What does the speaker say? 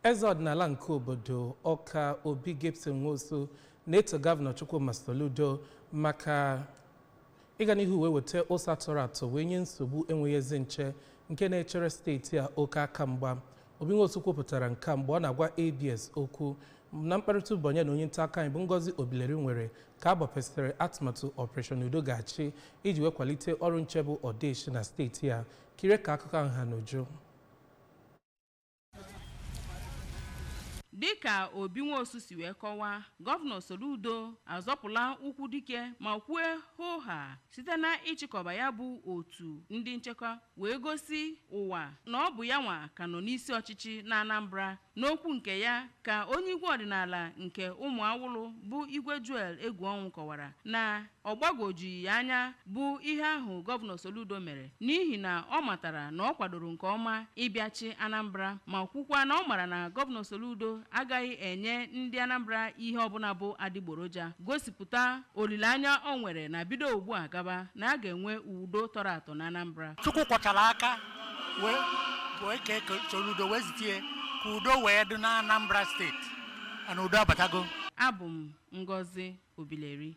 Eze ọdịnala nke obodo Ọka, Obi Gibson Nwosu, na-eto Gọvanọ Chukwuma Soludo maka ịga n'ihu wee weta ụsa tọrọ atọ wee nye nsogbu enweghị ezi nche nke na-echere steeti a oke aka mgba. Obi Nwosu kwupụtara nke a mgbe ọ na-agwa ABS okwu na mkparịta ụbọnyị na onye nta akụkọ anyị bụ Ngozi Obileri nwere ka a gbapesịrị atụmatụ Operation Udo Ga-achị iji wee kwalite ọrụ nche bụ ọdeshi na steeti a. Kirie ka akụkọ ahụ ha n'uju. Dịka Obi Nwosu si wee kọwaa, Gọvanọ Soludo azọpụla ụkwụ dike ma kwue hooha site na ịchịkọba ya bụ otu ndị nchekwa wee gosi ụwa na ọ bụ ya nwa ka nọ n'isi ọchịchị na Anambra. N'okwu nke ya ka onye igwe ọdịnala nke ụmụ Awụlụ bụ Igwe Joel Egwuọnwụ kọwara na ọ gbagwojughị ya anya bụ ihe ahụ Gọvanọ Soludo mere, n'ihi na ọ matara na ọ kwadoro nke ọma ịbịachi Anambra, ma kwukwa na ọ mara na Gọvanọ Soludo agaghị enye ndị Anambra ihe ọbụla bụ adịgboroja, gosipụta olileanya o nwere na bido ugbu a gaba na a ga-enwe udo tọrọ atọ na Anambra. Chukwu kwọchara aka wee kee Soludo wee zitie ka udo wee dị na Anambra steeti, na udo abatago. Abụ m Ngozi Obileri.